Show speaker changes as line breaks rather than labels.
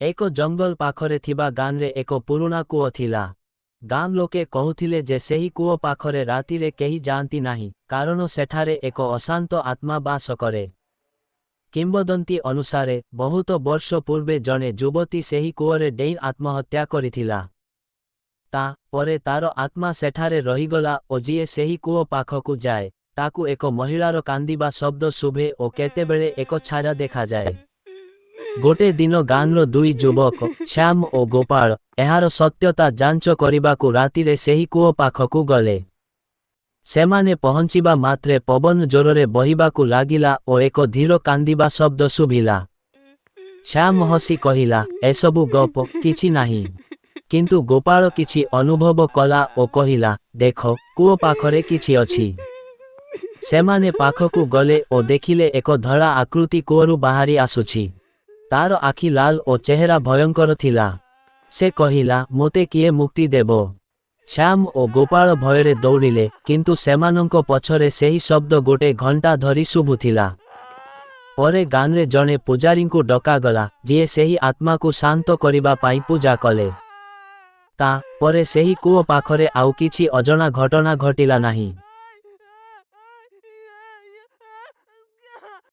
ଏକ ଜଙ୍ଗଲ ପାଖରେ ଥିବା ଗାଁରେ ଏକ ପୁରୁଣା କୂଅ ଥିଲା। ଗାଁ ଲୋକେ କହୁଥିଲେ ଯେ ସେହି କୂଅ ପାଖରେ ରାତିରେ କେହି ଯାଆନ୍ତି ନାହିଁ, କାରଣ ସେଠାରେ ଏକ ଅଶାନ୍ତ ଆତ୍ମା ବାସ କରେ। କିମ୍ବଦନ୍ତୀ ଅନୁସାରେ, ବହୁତ ବର୍ଷ ପୂର୍ବେ ଜଣେ ଯୁବତୀ ସେହି କୂଅରେ ଡେଇଁ ଆତ୍ମହତ୍ୟା କରିଥିଲା। ତା ପରେ ତାର ଆତ୍ମା ସେଠାରେ ରହିଗଲା ଓ ଯିଏ ସେହି କୂଅ ପାଖକୁ ଯାଏ, ତାକୁ ଏକ ମହିଳାର କାନ୍ଦିବା ଶବ୍ଦ ଶୁଭେ ଓ କେତେବେଳେ ଏକ ଛାୟା ଦେଖାଯାଏ। ଗୋଟେ ଦିନ ଗାଁର ଦୁଇ ଯୁବକ, ଶ୍ୟାମ ଓ ଗୋପାଳ, ଏହାର ସତ୍ୟତା ଯାଞ୍ଚ କରିବାକୁ ରାତିରେ ସେହି କୂଅ ପାଖକୁ ଗଲେ। ସେମାନେ ପହଞ୍ଚିବା ମାତ୍ରେ ପବନ ଜୋରରେ ବହିବାକୁ ଲାଗିଲା ଓ ଏକ ଧୀର କାନ୍ଦିବା ଶବ୍ଦ ଶୁଭିଲା। ଶ୍ୟାମ ହସି କହିଲା, "ଏସବୁ ଗପ, କିଛି ନାହିଁ।" କିନ୍ତୁ ଗୋପାଳ କିଛି ଅନୁଭବ କଲା ଓ କହିଲା, "ଦେଖ, କୂଅ ପାଖରେ କିଛି ଅଛି।" ସେମାନେ ପାଖକୁ ଗଲେ ଓ ଦେଖିଲେ ଏକ ଧଳା ଆକୃତି କୂଅରୁ ବାହାରି ଆସୁଛି। ତାର ଆଖି ଲାଲ ଓ ଚେହେରା ଭୟଙ୍କର ଥିଲା। ସେ କହିଲା, "ମୋତେ କିଏ ମୁକ୍ତି ଦେବ?" ଶ୍ୟାମ ଓ ଗୋପାଳ ଭୟରେ ଦୌଡ଼ିଲେ, କିନ୍ତୁ ସେମାନଙ୍କ ପଛରେ ସେହି ଶବ୍ଦ ଗୋଟେ ଘଣ୍ଟା ଧରି ଶୁଭୁଥିଲା। ପରେ ଗାଁରେ ଜଣେ ପୂଜାରୀଙ୍କୁ ଡକାଗଲା, ଯିଏ ସେହି ଆତ୍ମାକୁ ଶାନ୍ତ କରିବା ପାଇଁ ପୂଜା କଲେ। ତା ପରେ ସେହି କୂଅ ପାଖରେ ଆଉ କିଛି ଅଜଣା ଘଟଣା ଘଟିଲା ନାହିଁ।